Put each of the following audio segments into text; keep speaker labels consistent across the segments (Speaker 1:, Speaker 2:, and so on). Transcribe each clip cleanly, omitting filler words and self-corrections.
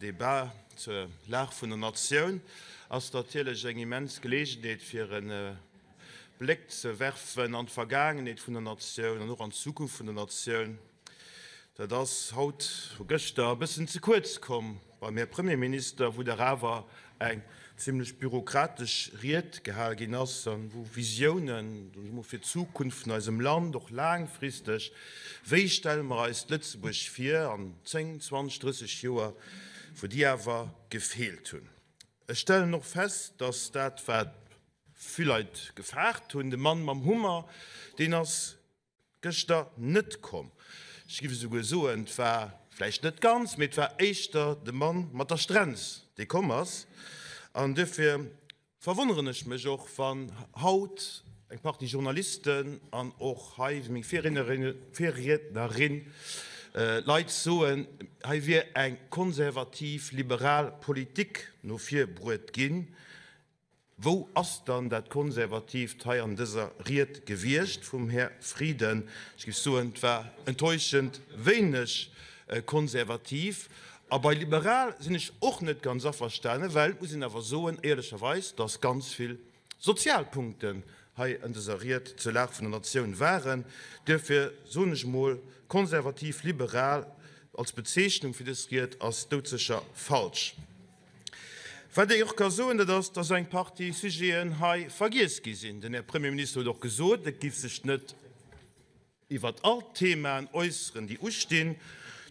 Speaker 1: Debat zur Lag vun der Natioun ass natierlech eng immens Geleegenheet, fir e Bléck ze werfen an d'Vergaangenheet vun der Natioun an och an d'Zukunft vun der Natioun. Dat ass haut, gëschter e bëssen ze kuerz komm beim Här Premierminister, wou dach awer eng zimlech bürokratesch Ried gehal ginn ass an wou Visiounen, soen ech emol, fir d'Zukunft vun eisem Land, och laangfristeg, wéi stelle mer eis Lëtzebuerg vir an 10, 20, 30 Joer, wou déi awer gefeelt hunn. Ech stellen och fest, dass dat, wat vill Leit gefaart hunn, de Mann mam Hummer, deen ass Gëschter net komm. Ech giff esouguer soen, 't war vläicht net ganz, mee 't war éischter de Mann mat der Strenz, dee komm ass. An duerfir verwonneren ech mech och, wann haut eng Partie Journalisten an och hei, wéi meng Virriednerin, Leit soen, hei wier eng konservativ-liberal Politik no vir bruet ginn. Wou ass dann dat Konservatiivt hei an dëser Ried gewiescht vum Här Frieden? Ech géif soen, et war enttäuschend wéineg konservativ. A bei liberal sinn ech och net ganz averstanen, well et muss een awer soen, éierlecherweis, dass ganz vill sozial Punkten hei an dëser Ried zur Lag vun der Natioun waren. Duerfir soen ech emol, konservativ-liberal als Bezeechnung fir dës Ried ass doudsécher falsch. Wat ee och ka soen, dat ass, dass eng Partie Sujeten hei vergiess gi sinn. Den Här Premierminister huet och gesot, et géif sech net iwwert all d'Themaen äusseren, déi ustinn.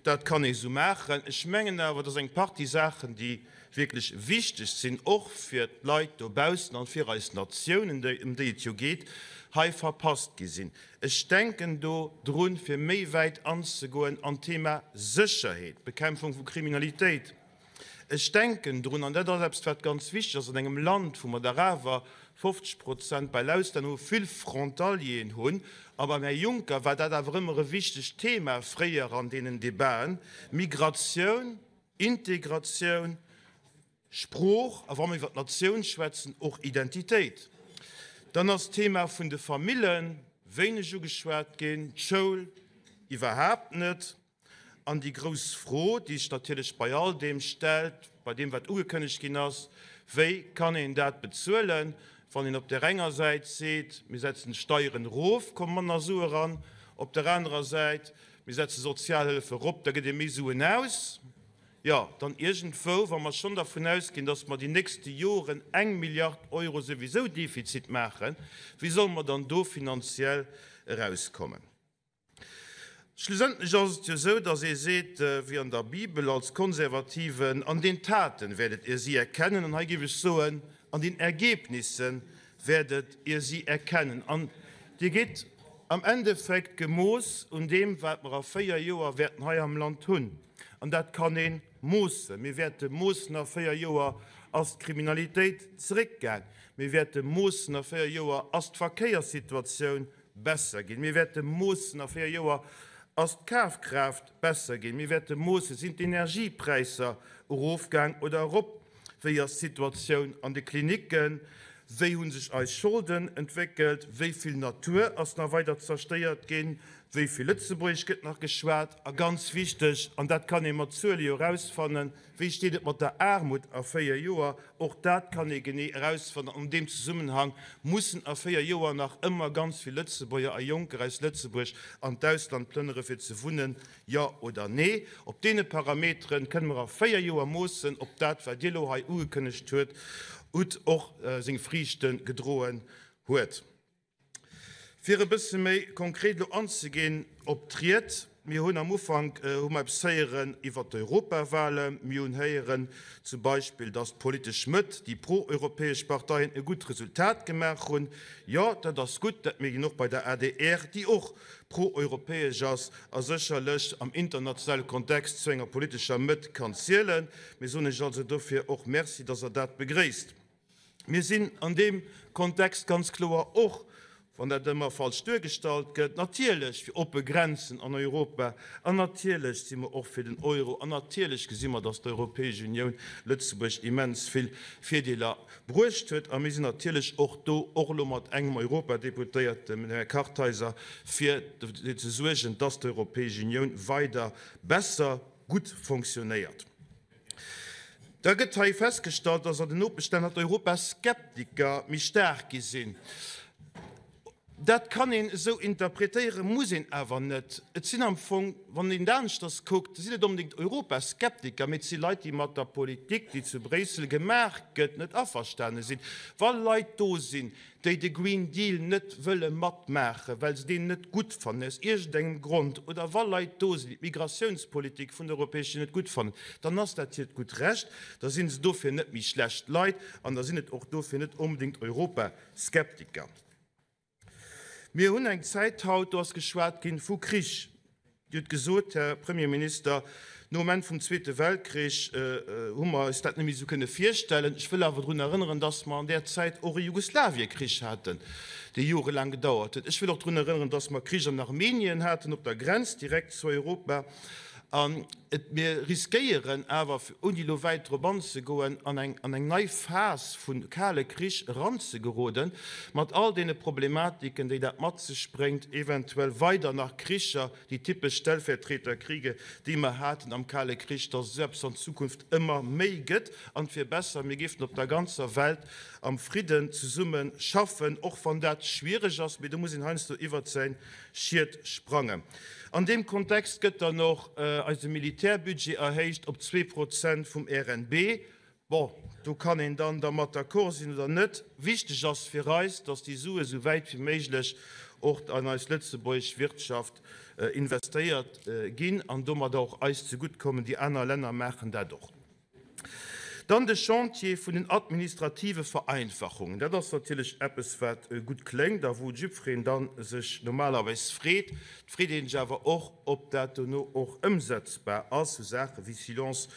Speaker 1: Dat kann ee sou maachen. Ech mengen awer, dass eng Partie Saachen, déi wierklech wichteg sinn, och fir d'Leit dobaussen an fir eis Natioun, ëm déi et jo geet, hei verpasst gi sinn. Ech denken do drun, fir méi wäit anzegoen an d'Thema Sécherheet, Bekämpfung vu Kriminalitéit. Ech denken drun, an dat ass eppes, wat ganz wichteg ass an engem Land, wou mer dach awer 50 Prozent bal Auslänner hu, vill Frontalieren hunn, a beim Här Juncker war dat awer ëmmer e wichtegt Thema fréier an deenen Debaten, Migratioun, Integratioun, Sprooch a wa mer iwwer d'Natioun schwätzen, och Identitéit. Dann ass d'Thema vun de Famille wéineg ugeschwat ginn, d'Schoul iwwerhaapt net. An déi grouss Fro, déi sech natierlech bei all deem stellt, bei deem wat ugekënnegt ginn ass, Wéi kann een dat bezuelen, wann een op där enger Säit seet, mir setzen d'Steieren erof, komme manner Sue eran, op där anerer Säit, mir setze Sozialhëllef erop, da gëtt ee méi Suen aus? Jo, dann iergendwou, wa mer schonn dervun ausginn, datt mer déi nächste Joren eng Milliard Euro souwisou Defizit maachen, wéi solle mer dann do finanziell erauskommen? Schlussendlech ass et jo esou, datt ee seet, wéi an der Bibel, als Konservativen, An den Taten werdet ihr sie erkennen. An hei géif ech soen, An den Ergebnissen werdet ihr sie erkennen. An Dir gitt am Endeffekt gemooss un deem, wat mer a 4 Joer wäerten hei am Land hunn. An dat kann ee moossen. Mir wäerte moossen a 4 Joer, Ass d'Kriminalitéit zeréckgaang? Mir wäerte moossen a 4 Joer, Ass d'Verkéierssituatioun besser ginn. Mir wäerte moossen, a 4 Joer ass d'Kafkraaft besser ginn. Mir wäerte moossen, sinn d'Energiepräisser erofgaang oder erop, wéi ass d'Situatioun an de Klinicken, wéi hu sech eis Scholden entwéckelt, wéi vill Natur ass nach weider zerstéiert ginn, wéi vill Lëtzebuergesch gëtt nach geschwat a ganz wichteg, an dat kann ee mat Zuele jo erausfannen, Wéi steet et mat der Aarmut a 4 Joer? Och dat kann ee genee erausfannen. An deem Zesummenhang mussen a 4 Joer nach ëmmer ganz vill Lëtzebuerger a Jonker aus Lëtzebuerg an d'Ausland plënnere fir ze wunnen, jo oder nee? Op deene Parameteren kënne mer a 4 Joer moossen, ob dat, wat Dir elo hei ugekënnegt huet, hutt, och seng Friichte gedroen huet. Fir e bësse méi konkret elo anzeginn op d'Ried, Mir hunn am Ufank hu mer eppes héieren iwwert d'Europawahlen. Mir hunn héieren zum Beispill, datt d'politesch Mëtt, déi pro-europäesch Parteien e gutt Resultat gemaach hunn. Jo, dat ass gutt. Dat mierkt een och bei der adr, déi och pro-europäesch ass a sécherlech am internationale Kontext zu enger politescher Mëtt kann zielen. Mir soen Iech also dofir och Merci, datt Der dat begréisst. Mir sinn an deem Kontext ganz kloer, och wann dat ëmmer falsch duergestallt gëtt, natierlech fir oppe Grenzen an Europa an natierlech si mer och fir den Euro an natierlech gesi mer, dass d'Europäesch Unioun Lëtzebuerg immens vill Virdeeler bruecht huet a mir sinn natierlech och do, och elo mat engem Europadeputéierten, dem Här Kartheiser, fir dofir ze suergen, dass d'Europäesch Unioun weider besser gutt fonctionnéiert. Da gëtt hei festgestallt, dass an den Nopeschlänner d'Europaskeptiker méi staark gi sinn. Dat kann een esou interpretéieren, muss een awer net. Et sinn am Fong, wann een et aneschters kuckt, sinn net onbedéngt Europaskeptiker, mee et si Leit, déi mat der Politik, déi zu Bréissel gemaach gëtt, net averstane sinn. Wa Leit do sinn, déi de Green Deal net wëlle matmaachen, well se deen net gutt fannen, aus iergendengem Grond, oder wa Leit do sinn, déi d'Migratiounspolitik vun der Europäescher Unioun net gutt fannen, dann ass dat hiert gutt Recht, da si se dofir net méi schlecht Leit an da sinn et och dofir net onbedéngt Europaskeptiker. Mir hunn eng Zäit haut, do ass geschwat ginn vu Krich. Dir hutt gesot, Här Premierminister, nom Enn vum Zweete Weltkrich hu mer eis dat net méi esou kënne virstellen. Ech wëll awer drun erënneren, dass mer an där Zäit och e Jugoslawiekrich haten, dee jorelaang gedauert huet. Ech wëll och drun erënneren, dass mer Krich an Armenien haten, op der Grenz direkt zu Europa. An et, mir riskéieren awer, ouni elo wäit drop anzegoen, an eng, an eng nei Phas vu kale Krich eranzegeroden, mat all deene Problematiken, déi dat mat sech bréngt, eventuell weider nach Kricher, déi typesch Stellvertreterkriege, déi mer haten am Kale Krich, dass et esou eppes an Zukunft ëmmer méi gëtt. An et wier besser, mir géifen op der ganzer Welt am Fridden zesumme schaffen, och wann dat schwiereg ass, mee do muss een heiansdo iwwert säin Schiet sprangen. An deem Kontext gëtt dann och eise Militärbudget erhéicht op 2% vum RNB. Bon, do kann een dann dermat d'accord sinn oder net. Wichteg ass fir eis, dass déi Sue sou wäit wéi méiglech och an eis lëtzebuergesch Wirtschaft investéiert ginn an domadder och eis zegutt kommen. Déi aner Länner maachen dat och. Dann de Chantier vun den administrative Vereinfachungen. Dat ass natierlech eppes, wat gutt kléngt a wou jiddwereen da sech normalerweis freet. Et freet ee sech awer och, ob dat dono och ëmsetzbar ass, esou Saache wéi Silence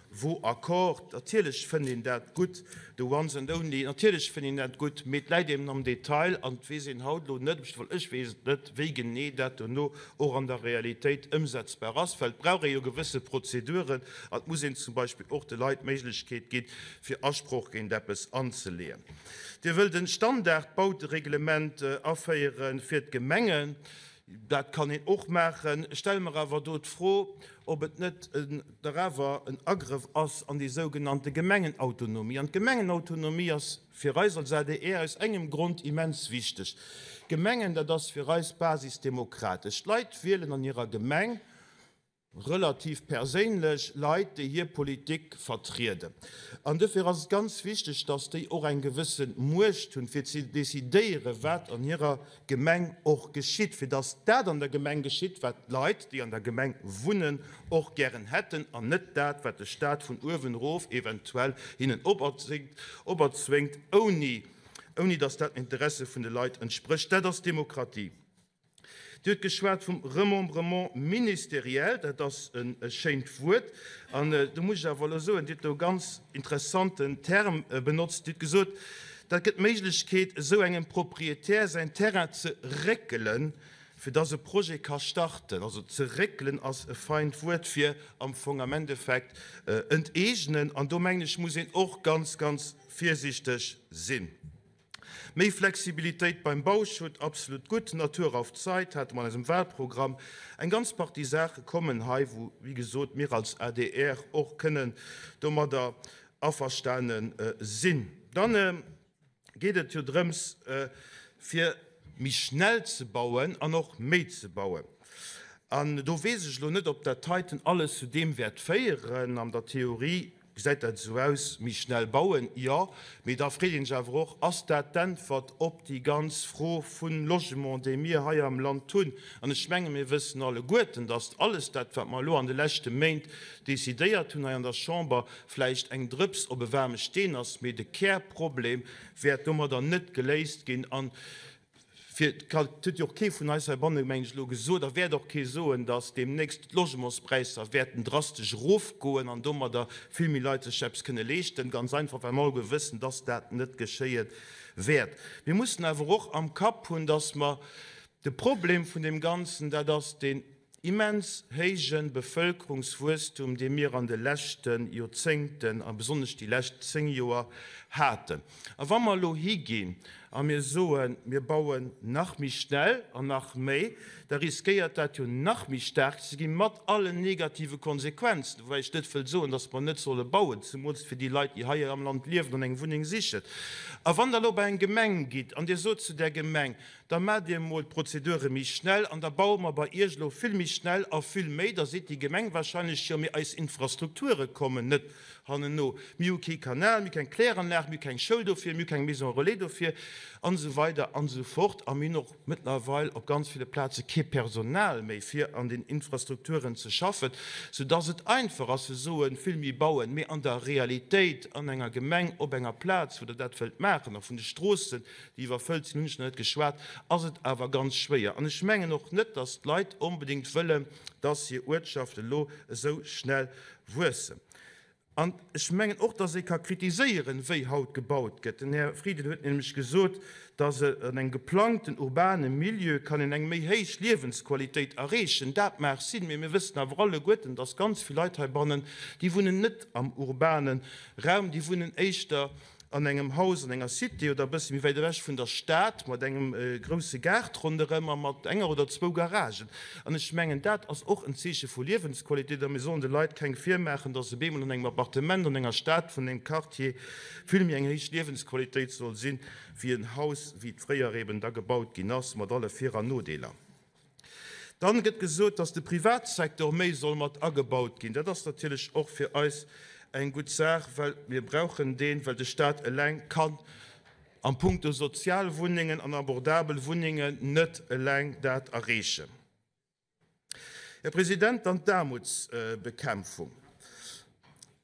Speaker 1: vaut accord. Natierlech fënnt een dat gutt, de once and only, natierlech fënnt een dat gutt, mee et läit eben am Detail an et weess een haut elo net, op jidde Fall ech weess et net, wéi genee dat dono och an der Realitéit ëmsetzbar ass, well et brauch ee jo gewësse Prozeduren an et muss een zum Beispill och de Leit d'Méiglechkeet ginn, fir Asproch géint eppes anzeleeën. Dir wëllt e Standardbautereglement aféiere fir d'Gemengen. Dat kann een och maachen. Ech stelle mer awer do d'Fro, ob et net dach awer en Agrëff ass an déi sougenannte Gemengenautonomie. An d'Gemengenautonomie ass Fir eis als adr aus engem Grond immens wichteg, D'Gemengen, dat ass fir eis basisdemokratesch. D'Leit wielen an hirer Gemeng relativ perséinlech Leit, déi hir Politik vertrieden. An dofir ass et ganz wichteg, dass déi och eng gewësse Muecht hunn, fir ze decidéieren, wat an hirer Gemeng och geschitt, fir dass dat an der Gemeng geschitt, wat d'Leit, déi an der Gemeng wunnen, och gären hätten, an net dat, wat de Stat vun uewen erof eventuell hinnen operzwéngt, ouni, ouni dass dat den Interesse vun de Leit entsprécht. Dat ass Demokratie. Dir hutt geschwat vum Remembrement ministériel. Dat ass e schéint Wuert. An do muss ech awer elo soen, Dir hutt do e ganz interessanten Term benotzt. Dir hutt gesot, Dat gëtt d'Méiglechkeet, esou engem Proprietär säin Terrain ze réckelen, fir dass e Projet ka starten. Also ze réckelen ass e feint Wuert fir am Fong am Endeffekt enteegnen. An do mengen ech, muss een och ganz, ganz virsiichteg sinn. Méi Flexibilitéit beim Bauschutt, absolut gutt. Natur auf Zeit hate mer an eisem Wahlprogramm. Eng ganz Partie Saache kommen hei, wou, wéi gesot, mir als adr och kënnen domadder averstane sinn. Dann geet et jo drëms, fir méi schnell ze bauen an och méi ze bauen. An do weess ech elo net, ob dat heiten alles zu deem wäert féieren. An der Theorie gesäit dat esou aus, méi schnell bauen, jo. Mee da freet ee sech awer och, Ass dat d'Äntwert op déi ganz Fro vun Logement, déi mir hei am Land hunn? An ech menge mir wëssen alleguerten, datt alles dat, wat mer elo an de leschte Méint decidéiert hunn hei an der Chamber, vläicht eng Drëps op e waarme Steen ass, mee de Kärproblem wäert domadder net geléist ginn. An fir, et huet jo och kee vun eis heibanne, mengen ech, elo gesot a wäert och kee soen, datt deemnächst d'Logementspräisser wäerten drastesch erofgoen an domadder vill méi Leit sech eppes kënne leeschten, ganz einfach, well mer alleguer wëssen, datt dat net geschéie wäert. Mir mussen awer och am Kapp hunn, datt mer de Problem vun deem Ganzen, dat ass deen immens héije Bevëlkerungswuesstum, dee mir an de leschte Joerzéngten, a besonnesch déi lescht 10 Joer, haten. A wa mer elo higinn. a mir soen, mir bauen nach méi schnell an nach méi, da riskéiert dat jo nach méi staark ze ginn, mat allen negative Konsequenzen, woubäi ech net wëll soen, datt mer net solle bauen, zemools fir déi Leit, déi hei am Land liewen an eng Wunneng sichen. A wann Der elo bei eng Gemeng gitt an Dir sot zu där Gemeng, da maacht Dir emol d'Prozedure méi schnell an da baue mer bei Iech elo vill méi schnell a vill méi, da seet déi Gemeng wahrscheinlech, jo mee eis Infrastrukture kommen net hannenno, mir hu kee Kanal, mir hu keng Kläranlag, mir hu keng Schoul dofir, mir hu keng Maison relais dofir an esou weider an esou fort a mir hunn och mëttlerweil op ganz ville Plaze kee Personal méi fir an den Infrastrukturen ze schaffen, soudass et einfach ass ze soen, vill méi bauen, mee an der Realitéit an enger Gemeng op enger Plaz wou Der dat wëllt maachen a vun de Stroossen déi iwwerfëllt sinn, hunn ech nach net geschwat, ass et awer ganz schwéier. An ech mengen och net, dass d'Leit onbedéngt wëllen, dass hir Uertschaften elo esou schnell wuessen. An ech mengen och, dass ee ka kritiséieren, wéi haut gebaut gëtt. Den Här Frieden huet nämlech gesot, dass an engem geplangten urbane Milieu kann een eng méi héich Liewensqualitéit erreechen. Dat mag sinn, mee mir wëssen awer alleguerten, dass ganz vill Leit heibannen, déi wunnen net am urbane Raum, déi wunnen éischter an engem Haus an enger Cité oder e bësse méi wäit ewech vun der Stad mat engem grousse Gaart ronderëm a mat enger oder zwou Garagen. An ech mengen, dat ass och en Zeeche vu Liewensqualitéit a mir sollen de Leit keng virmaachen, dass op eemol an engem Appartement an enger Stad vun engem Quartier vill méi eng héich Liewensqualitéit soll sinn, wéi en Haus, wéi et fréier eben da gebaut ginn ass, mat alle Vir an Nodeeler. Dann gëtt gesot, dass de Privatsektor méi soll mat agebaut ginn. Dat ass natierlech och fir eis eng gutt Saach, well mir brauchen deen, well de Stat eleng kann a puncto Sozialwunnengen an abordabel Wunnengen net eleng dat erreechen. Här President, dann d'Aarmutsbekämpfung.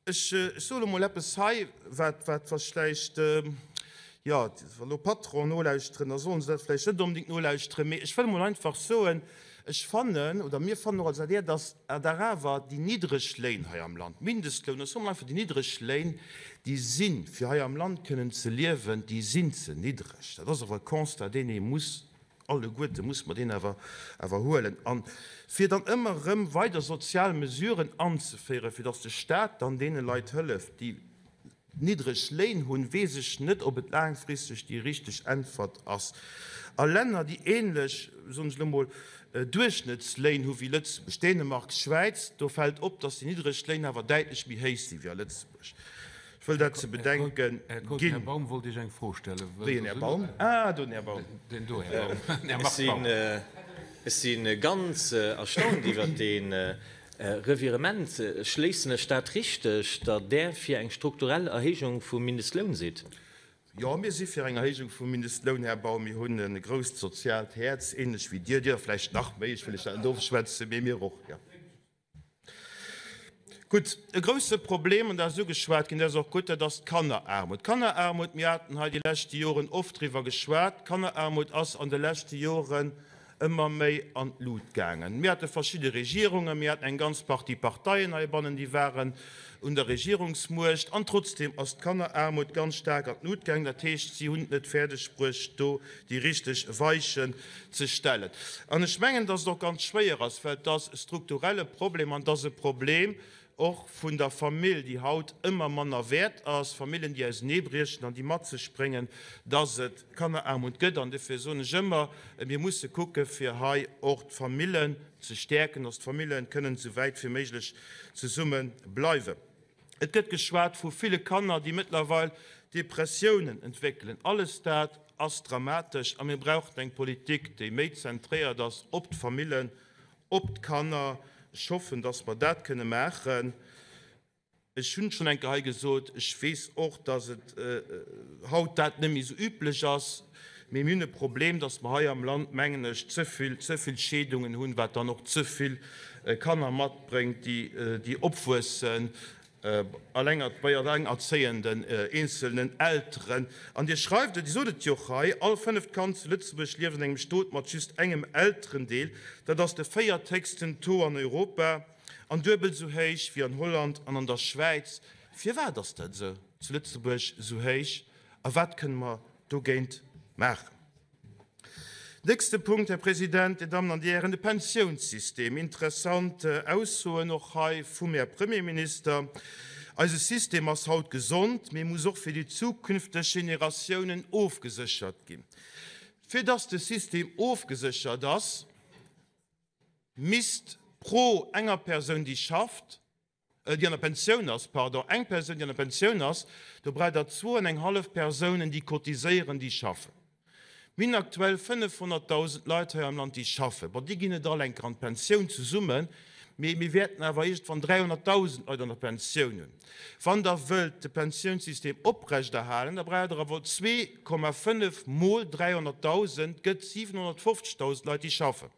Speaker 1: Ech soe lo mol eppes hei, wat wat vläicht, jo, wa lo Patronen nolauschteren, da solle se dat vläicht net onbedéngt nolauschteren, mee ech wëll emol einfach soen, ech fannen, oder mir fannen och als adr, datt dach awer déi niddreg Léin hei am Land, Mindestloun, ech soe mol einfach déi niddreg Léin, déi sinn, fir hei am Land kënnen ze liewen, déi sinn ze niddreg. Dat ass awer e Constat, deen ee muss Alleguerte muss mer deen awer awer huelen. A fir dann ëmmer erëm weider sozial Mesuren anzeféieren, fir datt de Stat dann deene Leit hëlleft, déi niddreg Léin hunn, weess ech net, ob et laangfristeg déi richteg Äntwert ass. A Länner, déi ähnlech, soen ech elo mol, Duerchschnëttsléin hu wéi Lëtzebuerg, Dänemark, Schwäiz, do fält op, datt déi niddreg Léin awer däitlech méi héich si wéi a Lëtzebuerg. Ech wëll dat ze bedenken ginn.
Speaker 2: Här Coden, den Här Baum wollt Iech eng Fro stellen.
Speaker 1: Wéi en Här Baum? Ah, do den Här Baum.
Speaker 2: Den do, Här Baum. Den Här Marc Baum.
Speaker 3: Ech si ganz erstaunt iwwert dee Revirement. Schléissen ech dat richteg, datt Der fir eng strukturell Erhéijung vum Mindestloun sidd?
Speaker 1: Jo, mir si fir eng Erhéijung vum Mindestloun, Här Baum. Mir hunn e grousst soziaalt Häerz, ähnlech wéi Dir. Dir vläicht nach méi, ech wëll lech dat net ofschwätzen, mee mir och, jo. Gutt, e grousse Problem, an dat ass ugeschwat ginn, dat ass och gutt, dat ass d'Kanneraarmut. D'Kanneraarmut, mir haten hei déi leschte Joren oft driwwer geschwat, d'Kanneraarmut ass an de leschte Joren ëmmer méi an d'Lut gaangen. Mir hate verschidde Regierungen, mir haten eng ganz Partie Parteien heibannen, déi waren un der Regierungsmuecht, an trotzdem ass d'Kanneraarmut ganz staark an d'Lut gaangen. Dat heescht, si hunn et net fäerdeg bruecht, do déi richteg Weichen ze stellen. An ech mengen, dass et och ganz schwéier ass, well et ass e strukturelle Problem an et ass e Problem och vun der Famill, déi haut ëmmer manner wäert ass, Famillen, déi auseneebriechen an déi mat sech bréngen, dass et Kanneraarmut gëtt. An dofir soen ech ëmmer, mir musse kucke fir hei och d'Famillen ze stäerken, dass d'Famillen kënnen esou wäit wéi méiglech zesumme bleiwen. Et gëtt geschwat vu ville Kanner, déi mëttlerweil Depressiounen entwéckelen. Alles dat ass dramatesch a mir brauchen eng Politik, déi méi zentréiert ass op d'Famillen, op d'Kanner. Ech hoffen, dass mer dat kënne maachen. Ech hunn et schonn eng Kéier hei gesot, ech weess och, dass et haut dat net méi esou üblech ass, mee mir hunn e Problem, dass mer hei am Land, mengen ech, ze vill, ze vill Scheedungen hunn, wat dann och ze vill Kanner matbréngt, déi, déi opwuessen aleng, bei alengerzéienden eenzelnen Elteren. An Dir schreift et, Dir sot et jo och hei, All fënneft Kand zu Lëtzebuerg lieft an engem Stot mat just engem Elterendeel. Dat ass de véierthéchsten Taux an Europa. An duebel esou héich wéi an Holland an an der Schwäiz. Firwat ass dat esou zu Lëtzebuerg esou héich a wat kënne mer dogéint maachen? Nächste Punkt, Här President, Dir Dammen an Dir Hären, de Pensiounssystem. Interessant Aussoen och hei vum Här Premierminister. Eise System ass haut gesond, mee muss och fir déi zukünfteg Generatiounen ofgeséchert ginn. Fir dass de System ofgeséchert ass, misst pro enger Persoun, déi schafft, déi an der Pensioun ass, pardon, eng Persoun, déi an der Pensioun ass, do braucht Der zwou an eng hallef Persounen, déi cotiséieren, déi schaffen. Mir hunn aktuell 500.000 Leit hei am Land, déi schaffen. Bon, déi ginn net all enker an d'Pensioun zesummen, mee mir wäerten awer iergendwann 300.000 Leit an der Pensioun hunn. Wann Der wëllt de Pensiounssystem oprechterhalen, da braucht Der awer 2,5 mol 300.000, gëtt 750.000 Leit, déi schaffen.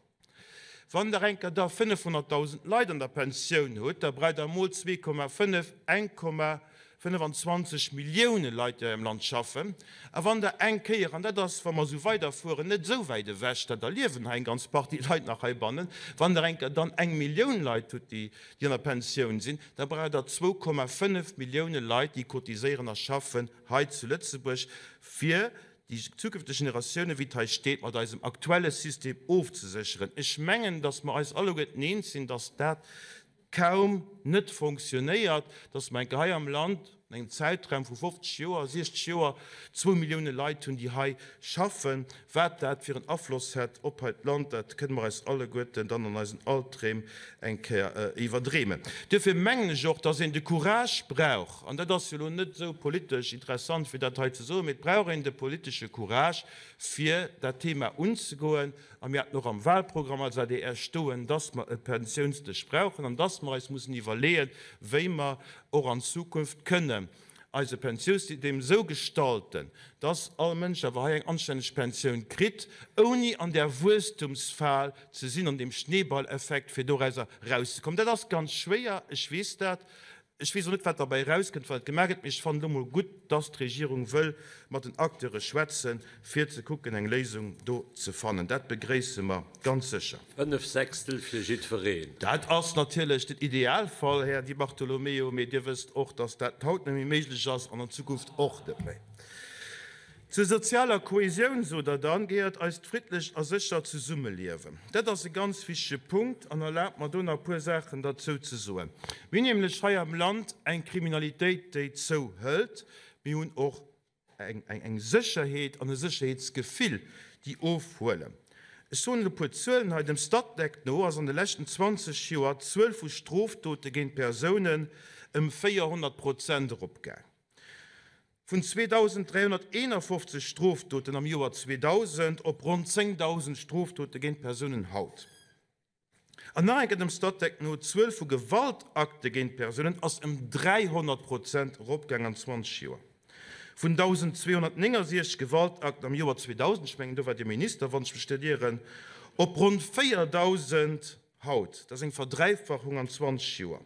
Speaker 1: Wann Der enker da 500.000 Leit an der Pensioun hutt, da braucht Der mol 2,5, 1,25 Millioune Leit, déi hei am Land schaffen. A wann Der eng Kéier, an dat ass, wa mer esou weiderfueren, net esou wäit ewech, dat erliewen hei eng ganz Partie Leit nach heibannen, wann Der eng Kéier dann eng Millioun Leit hutt, déi an der Pensioun sinn, da braucht Der 2,5 Millioune Leit, déi cotiséieren a schaffen hei zu Lëtzebuerg, fir déi zukünfteg Generatiounen, wéi et hei steet, mat eisem aktuelle System ofzesécheren. Ech mengen, dass mer eis alleguerten eens sinn, dass dat kaum net fonctionnéiert, dass mer enke hei am Land an engem Zäitraum vu 50 Joer, 60 Joer zwou Millioune Leit hunn, déi hei schaffen. Wat dat fir en Afloss hätt op hei d'Land, dat kënne mer eis alleguerten dann an eisen Albdreem eng Kéier iwwerdreemen. Duerfir mengen ech och, dass een de Courage brauch, an dat ass jo elo net esou politesch interessant, fir dat hei ze soen, mee et brauch een de politesche Courage, fir dat Thema unzegoen. A mir haten och am Wahlprogramm als adr stoen, dass mer e Pensiounsdësch brauchen an dass mer eis mussen iwwerleeën, wéi mer och an Zukunft kënnen eise Pensiousystem esou gestalten, dass all Mënsch awer hei eng anstänneg Pensioun kritt, ouni an där Wuesstumsfal ze sinn, an deem Schneeballeffekt, fir dorauser erauszekommen. Dat ass ganz schwéier, ech weess dat. Ech weess och net, wat derbäi erauskënnt, wann et gemaach gëtt, mee ech fannen elo mol gutt, dass d'Regierung wëll mat den Acteure schwätzen, fir ze kucken, eng Léisung do ze fannen. Dat begréisse mer ganz sécher.
Speaker 4: Fënnef Sechstel fir jiddwereen.
Speaker 1: Dat ass natierlech den Idealfall, Här Di Bartolomeo, mee Dir wësst och, dass dat haut net méi méiglech ass an an Zukunft och net méi. Zur sozialer Kohesioun, sot Der dann, gehéiert eist friddlecht a séchert Zesummeliewen. Dat ass e ganz wichtege Punkt an erlaabt mer do nach e puer Saachen derzou ze soen. Mir hunn nämlech hei am Land eng Kriminalitéit, déi zouhëlt. Mir hunn och eng Sécherheet an e Sécherheetsgefill, déi ofhuelen. Ech soen elo e puer Zuelen hei, Dem Statec no ass an de leschten 20 Joer d'Zuel vu Strofdote géint Persounen ëm 400 Prozent eropgaang. Vun 2.351 Strofdoten am Joer 2000 op ronn 10.000 Strofdote géint Persounen haut. An nach eng Kéier dem Statec no, D'Zuel vu Gewaltakte géint Persounen ass ëm 300 Prozent eropgaang an 20 Joer. Vun 1.269 Gewaltakten am Joer 2000, ech mengen do war Dir Minister, wann ech mech net ieren, op ronn 4.000 Haut, dat ass eng Verdräifachung an 20 Joer.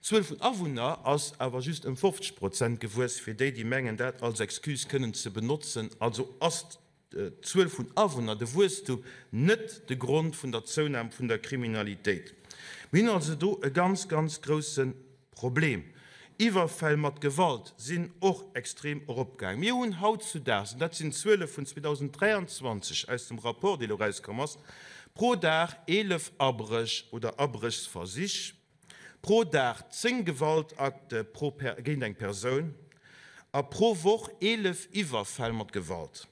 Speaker 1: D'Zuel vun Awunner ass awer just ëm 50 Prozent gewuess, fir déi, déi mengen, dat als Excuse kënnen ze benotzen. Also ass d'Zuel vun Awunner, de Wuesstum, net de Grond vun der Zounam vun der Kriminalitéit. Mir hunn also do e ganz, ganz grousse Problem. Iwwerfäll mat Gewalt sinn och extrem eropgaang. Mir hunn hautzudaags, an dat sinn d'Zuele vun 2023 aus dem Rapport, dee elo erauskomm ass, pro Dag 11 Abréch oder Abréchsversich, pro Dag 10 Gewaltakte pro géint eng Persoun a pro Woch 11 Iwwerfäll mat Gewalt.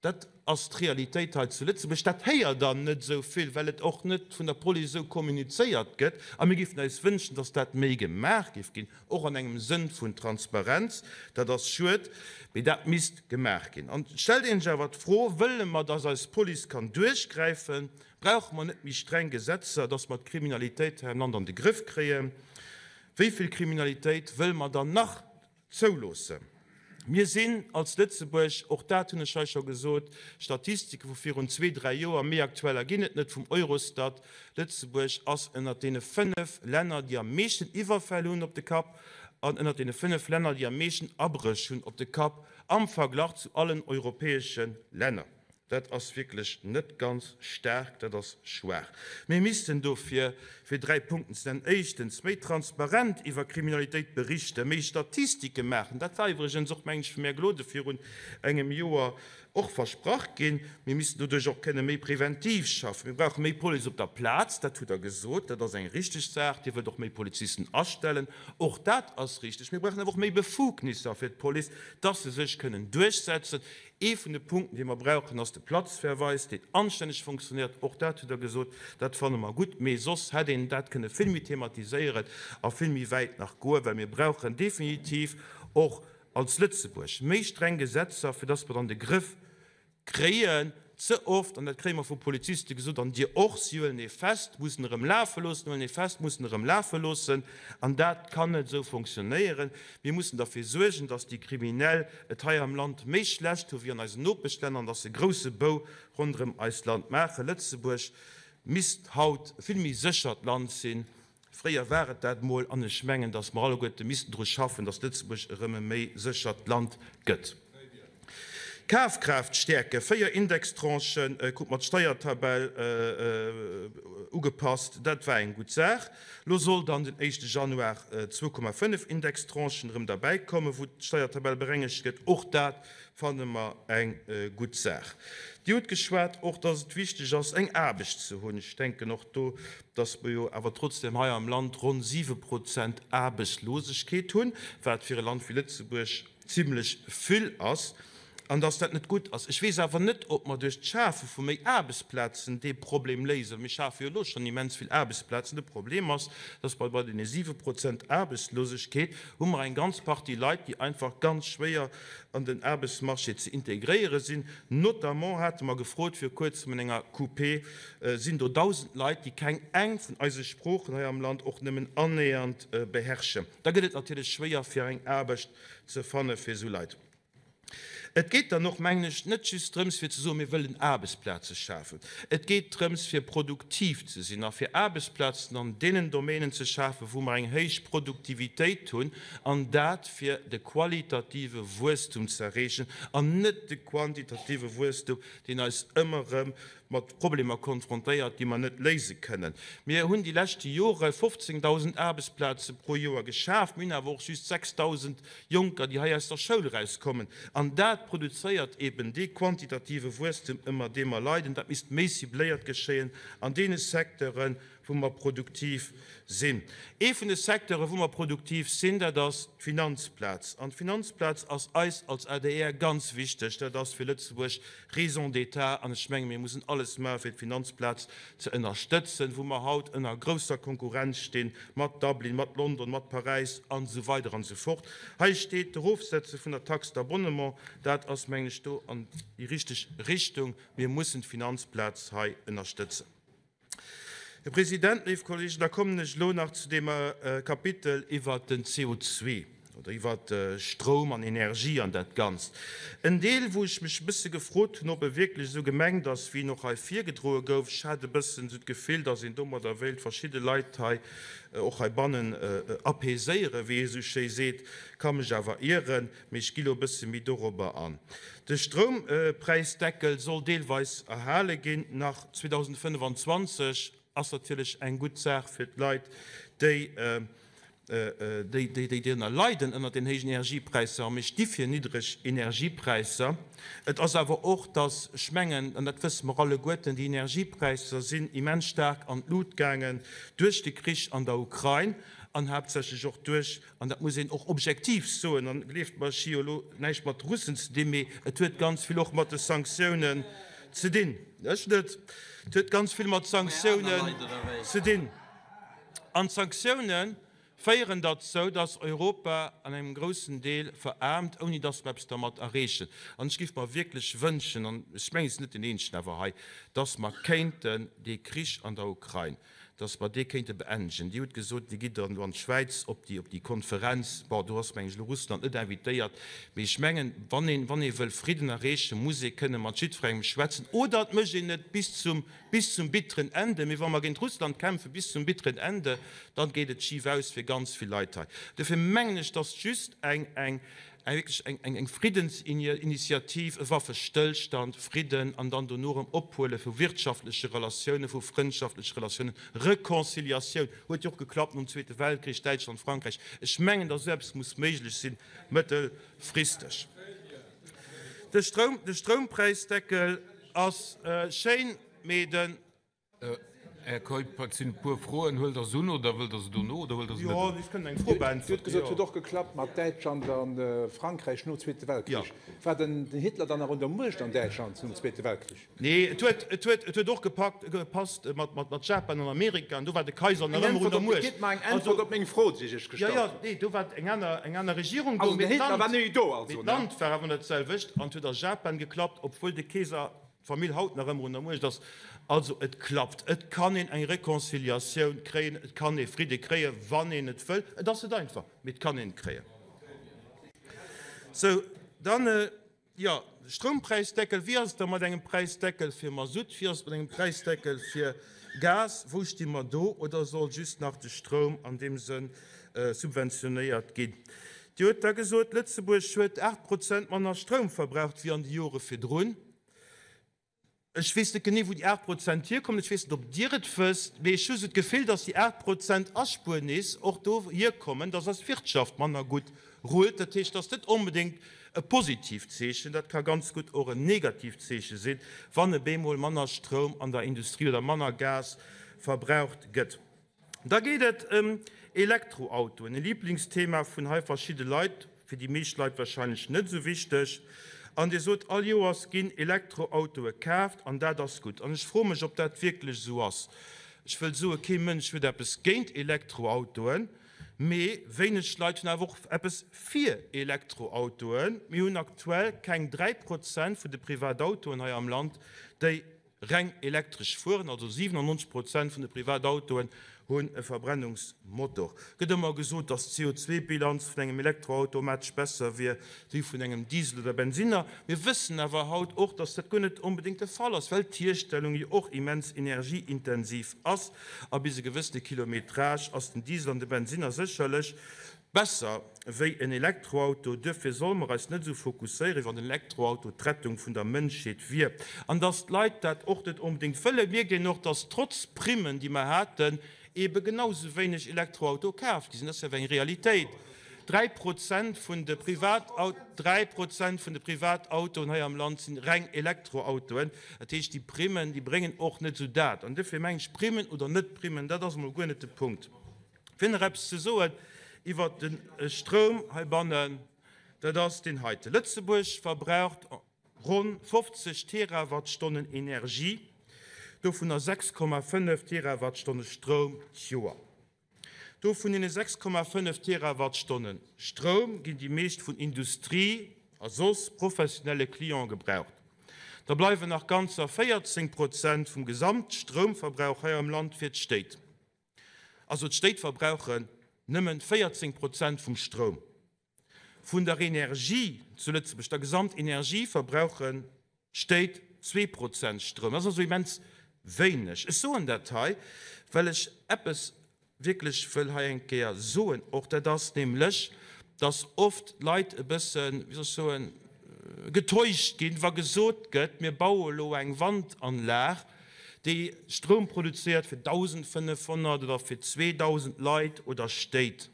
Speaker 1: Dat ass d'Realitéit hei zu Lëtzebuerg. Dat héiert Der net esou vill, well et och net vun der Police esou kommunizéiert gëtt. A mir géifen eis wënschen, dass dat méi gemaach géif ginn, och an engem Sënn vun Transparenz. Dat ass schued, mee dat misst gemaach ginn. An et stellt ee sech awer d'Fro, Wëlle mer, dass eis Police kann duerchgräifen? Brauche mer net méi streng Gesetzer, dass mer d'Kriminalitéit hei am Land an de Grëff kréien? Wéi vill Kriminalitéit wëlle mer dann nach Zouloossen. Mir sinn als Lëtzebuerg, och dat hunn ech hei scho gesot, Statistike vu virun zwee, dräi Joer, méi aktueller ginn et net, vum Eurostat, Lëtzebuerg ass ënnert deene fënnef Länner, déi am meeschten Iwwerfäll hunn op de Kapp an ënnert deene fënnef Länner, déi am meeschten Abréch hunn op de Kapp am Verglach zu allen europäesche Länner. Dat ass wierklech net ganz staark, dat ass schwaach. Mir missten dofir, fir 3 Punkten ze nennen, éischtens méi transparent iwwer Kriminalitéit berichten, méi Statistike maachen, dat war iwwregens och, mengen ech, vum Här Gloden virun engem Joer och versprach ginn. Mir missten doduerch och kënne méi preventiv schaffen. Mir brauche méi Police op der Plaz, dat hutt Der gesot, dat ass eng richteg Saach. Dir wëllt och méi Polizisten astellen, och dat ass richteg. Mir brauchen awer och méi Befugnisser fir d'Police, dass se sech kënnen duerchsetzen. Ee vun de Punkten, dee mer brauchen, ass de Platzverweis, deen anstänneg funktionéiert. Och dat hutt Der gesot, dat fanne mer gutt. Mee soss hätt een dat kënne vill méi thematiséieren a vill méi wäit nach goen, well mir brauchen definitiv och als Lëtzebuerg méi streng Gesetzer, fir dass mer dann de Grëff kréien. Ze oft, an dat kréie mer vu Poliziste gesot, an Dir och, si huelen ee fest, mussen erëm lafe loossen, huelen ee fest, mussen erëm lafe loossen. An dat kann net esou fonctionnéieren. Mir mussen derfir suergen, dass déi Kriminell et hei am Land méi schlecht hu wéi an eisen Nopeschlänner an dass se e grousse Bou ronderëm eist Land maachen. Lëtzebuerg misst haut e vill méi séchert Land sinn. Fréier war et dat mol an ech mengen, dass mer alleguerte missten dru schaffen, dass Lëtzebuerg erëm e méi séchert Land gëtt. Kafkraaft stäerken, 4 Indextranchen, krut mer d'Steiertabell ugepasst, dat war eng gutt Saach. Lo soll dann den éischte Januar 2,5 Indextranchen erëm derbäikommen, wou d'Steiertabell berengegt gëtt. Och dat fanne mer eng gutt Saach. Dir hutt geschwat och, dass et wichteg ass, eng Aarbecht ze hunn. Ech denken och do, dass mer jo awer trotzdem hei am Land ronn 7 Prozent Aarbechtslosegkeet hunn, wat fir e Land wéi Lëtzebuerg zimlech vill ass, an dass dat net gutt ass. Ech weess awer net, ob mer duerch d'Schafe vu méi Aarbechtsplazen dee Problem léisen. Mir schafe jo elo schonn immens vill Aarbechtsplazen. De Problem ass, dass mer bei deene 7 Prozent Aarbechtslosegkeet hu mer eng ganz Partie Leit, déi einfach ganz schwéier an den Aarbechtsmarché ze integréiere sinn. Notamment hate mer gefrot vir kuerzem an enger Coupé, sinn do 1.000 Leit, déi keng eng vun eise Sproochen hei am Land och nëmmen annähernd beherrschen. Da gëtt et natierlech schwéier fir eng Aarbecht ze fanne fir esou Leit. Et geet dann och, mengen ech, net just drëms fir ze soen, mir wëllen Aarbechtsplaze schafen. Et geet drëms fir produktiv ze sinn a fir Aarbechtsplazen an deenen Domänen ze schafen, wou mer eng héich Produktivitéit hunn, an dat fir de qualitative Wuesstum ze erreechen an net de quantitative Wuesstum, deen eis ëmmer erëm mat Problemer konfrontéiert, déi mer net léise kënnen. Mir hunn déi leschte Jore 15.000 Aarbechtsplaze pro Joer geschaaft. Mir hunn awer och just 6.000 Jonker, déi hei aus der Schoul erauskommen. An dat produzéiert eben dee quantitative Wuesstem, ëmmer dee mer leiden. Dat misst méi cibléiert geschéien an deene Secteuren, wou mer produktiv sinn. Ee vun de Secteuren, wou mer produktiv sinn, dat ass d'Finanzplaz. An d'Finanzplaz ass eis als adr ganz wichteg. Dat ass fir Lëtzebuerg Raison d'état. An ech menge mir mussen alles maachen, fir d'Finanzplaz ze ënnerstëtzen, wou mer haut ënner grousser Konkurrenz stinn mat Dublin, mat London, mat Paräis an esou weider an esou fort. Hei steet d'Erofsetze vun der Taxe d'abonnement. Dat ass, mengen ech, do an déi richteg Richtung. Mir mussen d'Finanzplaz hei ënnerstëtzen. Här President, léif Kollegen, da kommen ech elo nach zu deem Kapitel iwwert den CO2 oder iwwert Stroum an Energie an dat Ganzt. En Deel, wou ech mech e bësse gefrot hunn, ob e wierklech esou gemengt ass, wéi en och hei virgedroe gouf. Ech hat e bëssen esou d'Gefill, datt een domadder wéilt verschidde Leit hei, och heibannen, apaiséieren, wéi ee esou schéi seet. Ka mech awer ieren. Mee ech gi lo e bësse méi dorobber an. De Stroumpräisdeckel soll deelweis erhale ginn nach 2025. Ass natierlech eng gutt Saach fir d'Leit, déi déi drënner leiden ënnert den héijen Energiepräisser. A mir sti fir niddreg Energiepräisser. Et ass awer och, datt ech mengen, an dat wësse mer alleguerten, déi Energiepräisser sinn immens staark an d'Lut gaangen duerch de Krich an der Ukrain an haaptsächlech och duerch An dat muss een och objektiv soen, an gleeft mer, ech hu jo elo näischt mat de Russen ze dinn, mee et huet ganz vill och mat de Sanktiounen ze dinn. Ech net. Et huet ganz vill mat Sanktiounen ze dinn. An d'Sanktioune féieren derzou, dass Europa an engem groussen Deel veraarmt, ouni dass mer eppes dermat erreechen. An ech géif mer wierklech wënschen, an ech mengen, ech sinn net deen Eenzegen awer hei, dass mer kéinten dee Krich an der Ukrain, dass mer dee kéinte beendegen. Dir hutt gesot, Dir gitt dann elo an d'Schwäiz op déi, op déi Konferenz. Bon, do ass, meng ech, elo Russland net invitéiert. Mee ech mengen, wann een, wann ee wëll Fridden erreechen, muss ee kënne mat jiddwerengem schwätzen. Oder et mécht een et bis zum, bis zum bitteren Ende. Mee wa mer géint Russland kämpfe bis zum bitteren Ende, dann geet et schif aus fir ganz vill Leit hei. Dofir mengen ech, dass just eng, eng. Eng wierklech eng, eng, eng Friddensinitiativ, e Waffestëllstand, Fridden an dann dono erëm Ophuele vu wirtschaftleche Relatiounen, vu frëndschaftleche Relatiounen, Reconciliatioun, huet jo och geklappt nom Zweete Weltkrich, Däitschland, Frankräich. Ech mengen, datt esou eppes muss méiglech sinn, mëttelfristeg. De Stroum, de Stroumpräisdeckel ass schéin, mee de.
Speaker 2: Här Keup, et sinn e puer Froen. Huelt Der se un oder wëllt Der se dono oder huelt Der se net un?
Speaker 1: Jo, ech kënnt eng Fro beäntweren.
Speaker 5: Dir hutt gesot, et huet och geklappt mat Däitschland a Frankräich nom Zweete Weltkrich. War den Hitler dann nach un der Muecht an Däitschland nom Zweete Weltkrich?
Speaker 1: Nee, et huet, et huet, et huet och gepackt, gepasst mat, mat, mat Japan an Amerika an do war de Kaiser nach ëmmer un der Muecht.
Speaker 5: Gitt mer eng Äntwert op meng Fro, déi ech Iech gestallt
Speaker 1: hunn. Jo, jo, nee, do war eng aner, eng aner Regierung
Speaker 5: do. Also den Hitler war net méi do also,
Speaker 1: ne? Mee d'Land war awer net d'selwecht an et huet a Japan geklappt, obwuel de Keeser d'Famill haut nach ëmmer un der Muecht ass. Also et klappt, et kann een eng Reconciliatioun kréien, et kann ee Fridde kréien, wann een et wëll. Et ass net einfach, mee et kann een et kréien. Sou, dann, jo, Stroumpräisdeckel, Wéi ass et da mat engem Präisdeckel fir Masutt, wéi ass et mat engem Präisdeckel fir Gas, wou sti mer do? Oder soll just nach de Stroum an deem Sënn subventionéiert ginn? Dir hutt da gesot, Lëtzebuerg huet 8 Prozent manner Stroum verbraucht wéi an de Jore virdrun. Ech weess net genee, wou déi 8 Prozent hierkommen. Ech weess net, ob Dir et wësst, mee ech hu sou d'Gefill, dass déi 8 Prozent Aspuernis och do hierkommen, dass eis Wirtschaft manner gutt rullt. Dat heescht, dat ass net onbedéngt e positiivt Zeechen, dat ka ganz gutt och en negatiivt Zeeche sinn, wann e bemol manner Stroum an der Industrie oder manner Gas verbraucht gëtt. Da geet et ëm Elektroautoen, e Liblingsthema vun hei verschidde Leit, fir déi meescht Leit warscheinlech net esou wichteg. An Dir sot, all Joers ginn Elektroautoe kaaft an dat ass gutt. An ech froe mech, ob dat wierklech esou ass. Ech wëll soe, kee Mënsch huet eppes géint Elektroautoen, mee wéineg Leit hunn awer och eppes fir Elektroautoen. Mir hunn aktuell keng 3 Prozent vun de Privatautoen hei am Land, déi Reng elektresch fueren, also 97 Prozent vun de Privatautoen hunn e Verbrennungsmotor. Gëtt ëmmer gesot, dass d'CO2-Bilanz vun engem Elektroauto automatesch besser wier wéi vun engem Diesel oder Bensinner. Mir wëssen awer haut och, dass dat guer net onbedéngt de Fall ass, well d'Hierstellung jo och immens energieintensiv ass a bis e gewëssene Kilometrage ass den Diesel an de Bensinner sécherlech Besser wéi en Elektroauto. Duerfir solle mer eis net esou fokusséieren, wéi wann den Elektroauto d'Rettung vun der Mënschheet wier. An dass d'Leit dat och net onbedéngt wëllen, mierkt een och, dass trotz Primmen, déi mer haten, eebe genau esou wéineg Elektroauto kaf gi sinn. Dat ass jo awer eng Realitéit. 3 Prozent vun de 3 Prozent vun de Privatautoen hei am Land sinn reng Elektroautoen. Dat heescht, déi Primmen, déi bréngen och net esou dat. An duerfir mengen ech, Primmen oder net Primmen, dat ass emol guer net de Punkt. Fir nach eppes ze soen iwwert de Stroum heibannen, dat ass deen heiten, Lëtzebuerg verbraucht ronn 50 Terawattstonnen Energie, dovunner 6,5 Terawattstonne Stroum d'Joer. Dovun deene 6,5 Terawattstonne Stroum ginn déi meescht vun Industrie a soss professionelle Cliente gebraucht. Da bleiwen nach ganzer 14 Prozent vum Gesamtstroumverbrauch hei am Land fir d'Stéit. Also d'Stéit verbrauchen nëmmen 14 Prozent vum Stroum. Vun der Energie zu Lëtzebuerg, der Gesamtenergie, verbrauchen d'Stéit 2 Prozent Stroum. Dat ass also immens wéineg. Ech soen dat hei, well ech eppes wierklech wëll hei eng Kéier soen och, dat ass nämlech, dass oft d'Leit e bëssen, wéi soll ech soen, getäuscht ginn, wa gesot gëtt, mir baue elo eng Wandanlag, déi Stroum produzéiert fir 1.500 oder fir 2.000 Leit oder Stéit.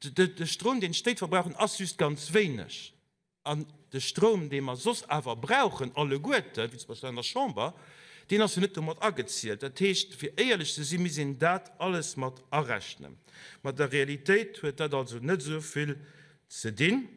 Speaker 1: De Stroum, deen d'Stéit verbrauchen, ass just ganz wéineg. An de Stroum, dee mer soss awer brauchen alleguerten, wéi zum Beispill an der Chamber, deen ass jo net domat agezielt. Dat heescht, fir éierlech ze sinn, misst een dat alles mat arechnen. Mat der Realitéit huet dat also net esou vill ze dinn.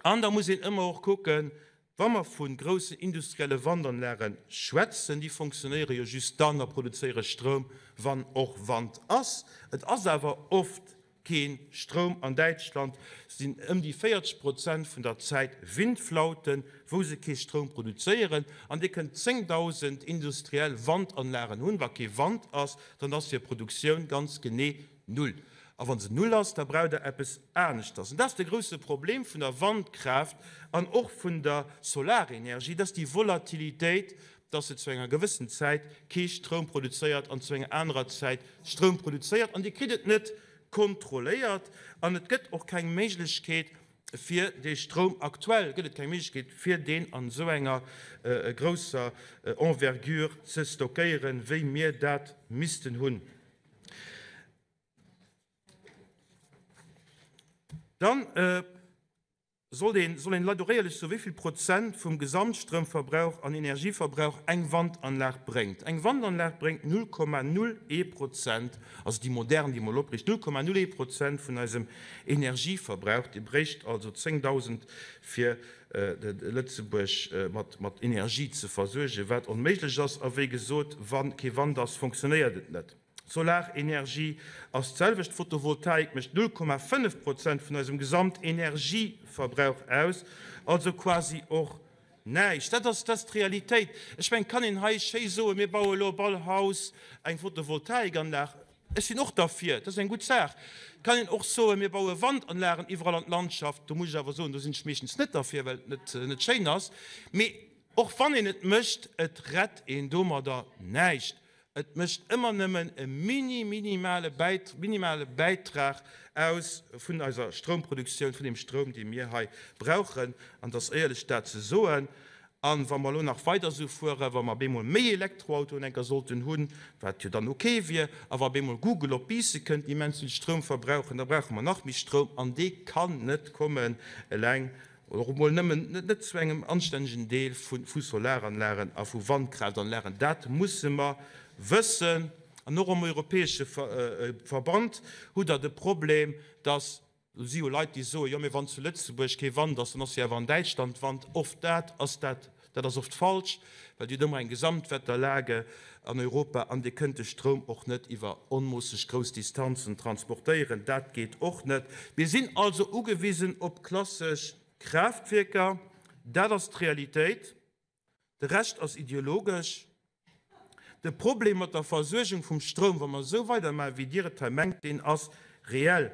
Speaker 1: An da muss een ëmmer och kucken, Wa mer vu groussen industrielle Wandanlage schwätzen, déi fonctionnéiere jo just dann a produzéiere Stroum, wann och Wand ass. Et ass awer oft kee Stroum. An Däitschland sinn ëm déi 40 Prozent vun der Zäit Windflauten, wou se kee Stroum produzéieren. An Dir kënnt 10.000 industriell Wandanlagen hunn, wa kee Wand ass, dann ass hir Produktioun ganz genee Null. A wa se null ass, da braucht Der eppes aneschters. An dat ass de grouse Problem vun der Wandkraaft an och vun der Solarenergie, dass déi Volatilitéit, dass se zu enger gewëssen Zäit kee Stroum produzéiert an zu enger anerer Zäit Stroum produzéiert. An Dir kritt et net kontrolléiert an et gëtt och keng Méiglechkeet. Fir dee Stroum, aktuell gëtt et keng Méiglechkeet, fir deen an esou enger grousser Envergure ze stockéieren, wéi mir dat missten hunn. Dann sollt een, soll een Leit och éierlech soen, wéi vill Prozent vum Gesamtstroumverbrauch an Energieverbrauch eng Wandanlag bréngt. Eng Wandanlag bréngt 0,01 Prozent, also déi modern, déi emol opriicht, 0,01 Prozent vun eisem Energieverbrauch. Dir bréicht also 10.000 fir Lëtzebuerg mat Energie ze versuergen, wat onméiglech ass. A wéi gesot, wa kee Wand ass, fonctionnéiert et net. D'Solarenergie ass d'selwecht, d'Photovoltaik mécht 0,5 Prozent vun eisem Gesamtenergieverbrauch aus, also quasi och näischt. Dat ass, dat ass d'Realitéit. Ech mengen, et kann een hei schéi soen, mir baue elo op all Haus eng Photovoltaikanlag. Ech sinn och derfir, dat ass eng gutt Saach. Et kann een och soen, mir baue Wandanlagen iwwerall an d'Landschaft. Do muss ech awer soen, do sinn ech meeschtens net derfir, well et net schéin ass. Mee och wann een et mécht, et rett een domadder näischt. Et mécht ëmmer nëmmen e mini minimale minimale Bäitrag aus vun eiser Stroumproduktioun, vun deem Stroum, dee mir hei brauchen. An et ass éierlech, dat ze soen. A wa mer elo nach weider esou fueren, wa mer bemol méi Elektroautoen enker sollten hunn, wat jo dann ok wier, a wa bemol Google op Biissen kënnt, déi immens vill Stroum verbrauchen, da brauche mer nach méi Stroum. An dee kann net kommen eleng Oder och emol nëmmen net zu engem anstännegen Deel vu Solaranlagen a vu Wandkraftanlagen. Dat musse mer wëssen. An och am europäesche Verband hutt Der de Problem, dass, do si jo Leit, déi soen, jo mee wann zu Lëtzebuerg kee Wand ass, dann ass jo awer an Däitschland Wand. Oft dat ass dat, dat ass oft falsch, well Dir hutt ëmmer eng Gesamtwetterlage an Europa an Dir kënnt de Stroum och net iwwer onmoosseg grouss Distanzen transportéieren. Dat geet och net. Mir sinn also ugewisen op klassesch Kraaftwierker. Dat ass d'Realitéit. De Rescht ass ideologesch. De Problem mat der Versuergung vum Stroum, wa mer esou weidermaachen, wéi Dir et hei mengt, deen ass reell.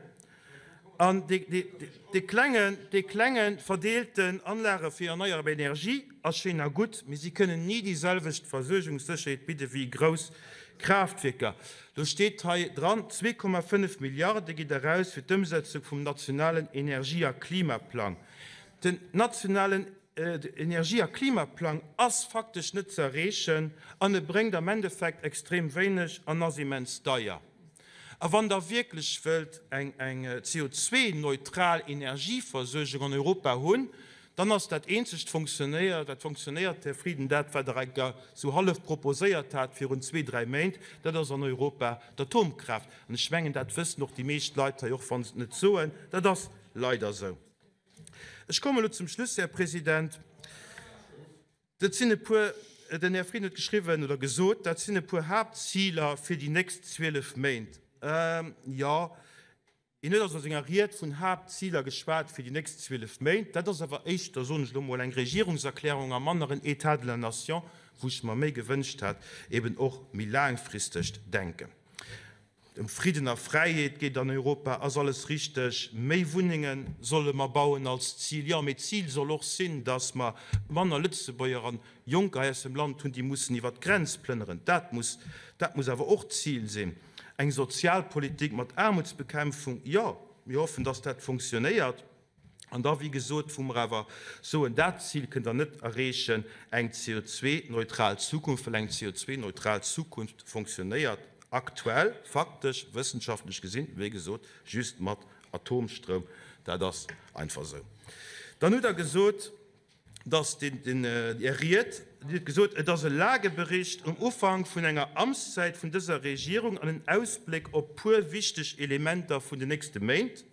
Speaker 1: An dee klengen, dee klenge verdeelten Anlage fir erneierbar Energie ass schéin a gutt, mee si kënnen ni déi selwecht Versuergungssécherheet bidde wéi grouss Kraaftwierker. Do steet hei dran, 2,5 Milliarde gitt eraus fir d'Ëmsetzung vum nationalen Energie a Klimaplang. Den nationalen Energie a Klimaplang ass faktesch net ze erreechen an e bréngt am Endeffekt extrem wéineg an ass immens deier. A wann Der wierklech wëllt eng CO2-neutral Energieversuergung an Europa hunn, dann ass dat eenzegt funktionéiert, wat funktionéiert, Här Frieden, dat wat Der enker sou hallef proposéiert hat virun zwee, dräi Méint, dat ass an Europa d'Atomkraaft. An ech mengen, dat wëssen och déi meescht Leit hei, och wa se et net soen. Dat ass leider esou. Ech kommen elo zum Schluss, Här President. Dat sinn e puer, den Här Frieden huet geschriwwen oder gesot, dat sinn e puer Haaptziler fir déi nächst 12 Méint. Jo, hien huet also a senger Ried vun Haaptziler geschwat fir déi nächst 12 Méint. Dat ass awer éischter, soen ech elo emol, eng Regierungserklärung a manner en État de la nation, wou ech mer méi gewënscht hat, eben och méi laangfristegt Denken. Ëm Fridden a Fräiheet geet an Europa, ass alles richteg. Méi Wunnenge solle mer bauen als Zil, jo, mee d'Zil soll och sinn, datt mer manner Lëtzebuerger an Jonker hei aus dem Land hunn, déi mussen iwwer d'Grenz plënneren. Dat muss, dat muss awer och d'Zil sinn. Eng Sozialpolitik mat Aarmutsbekämpfung, jo, mir hoffen, datt dat fonctionnéiert. An da, wéi gesot, wou mer awer soen, dat Zil kënnt Der net erreechen, eng CO2-neutral Zukunft, well eng CO2-neutral Zukunft fonctionnéiert aktuell faktesch, wëssenschaftlech gesinn, wéi gesot, just mat Atomstroum. Dat ass einfach esou. Dann hutt Der gesot, dass den, Är Ried, Dir hutt gesot, et ass e Lagebericht um Ufank vun enger Amtszäit vun dëser Regierung an en Ausbléck op puer wichteg Elementer vun den nächste Méint.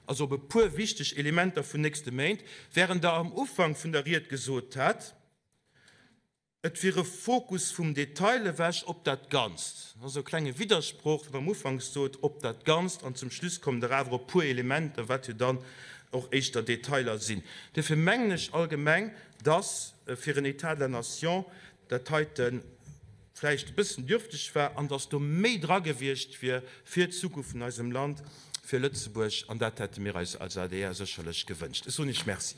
Speaker 1: also op e puer wichteg Elementer vun nächste Méint, während Der am Ufank vun der Ried gesot hat, et wier e Fokus vum Detail ewech op dat Ganzt. Dat ass e klenge Widdersproch, wann Der am Ufank sot, op dat Ganzt, an zum Schluss kommt Der awer op e puer Elementer, wat jo dann och éischter Detailer sinn. Duerfir mengen ech allgemeng, dass fir en État de la nation dat heiten, vläicht e bëssen dürfteg war an dass do méi dra gewiescht wier fir d'Zukunft vun eisem Land, fir Lëtzebuerg, an dat hätte mir eis als adr sécherlech gewënscht. Ech soen Iech Merci.